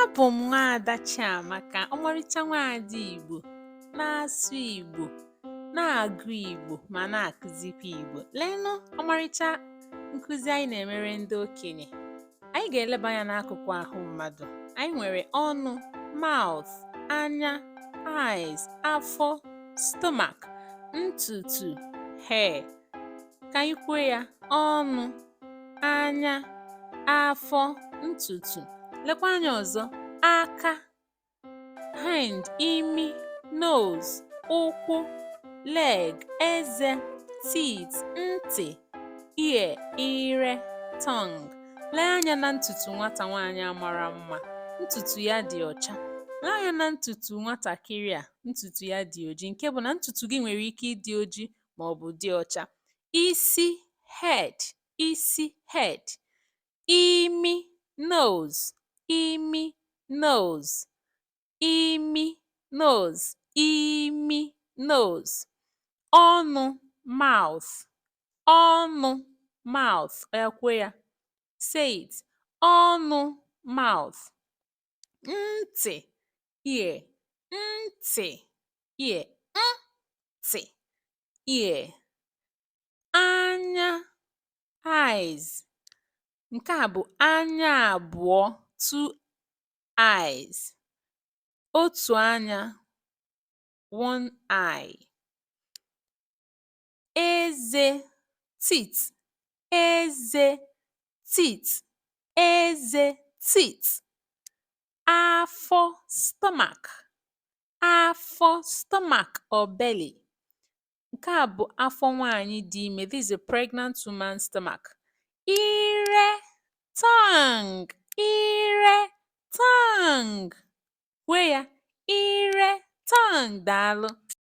Abụ m Nwaada Chiamaka, ọmarịcha nwaada Igbo, na-asụ Igbo, na-agụ Igbo ma na-akụzikwa Igbo. Leenụ ọmarịcha nkụzi anyị na-emere ndị okenye. Anyị ga-eleba anya n'akụkụ ahụ mmadụ. Anyị nwere ọnụ, mouth, anya, eyes, afọ, stomach, ntutu, hair. Ka anyị kwuo ya: ọnụ, anya, afọ, ntutu. Lekwa anya ọzọ: aka, hand, imi, nose, ụkwụ, leg, eze, teeth, ntị, ear, ire, tongue. Lee anya na ntutu nwata nwaanyị a mara mma. Ntutu ya dị ọcha. Lee anya na ntutu nwatakịrị a, ntutu ya dị oji, nke bụ na ntutu gị nwere ike ịdị oji ma ọ bụ dị ọcha. Isi, head, isi, head. Imi, nose, imi, nose. Imi, nose, imi, nose. Ọnụ, mouth, ọnụ, mouth. Oya kwuo ya. Say it. Ọnụ, mouth. Ntị, ear, ntị, ear, ntị, ear. Anya, eyes. Nke a bụ anya abụọ, two eyes. Otu anya, one eye. Eze, teeth, eze, teeth, eze, teeth. Afọ, stomach, afọ, stomach or belly. Nke a bụ afọ nwaanyị dị ime. This is a pregnant woman's stomach. Ire, tongue, ire, tongue. Kwuo ya: ire, tongue. Daalụ.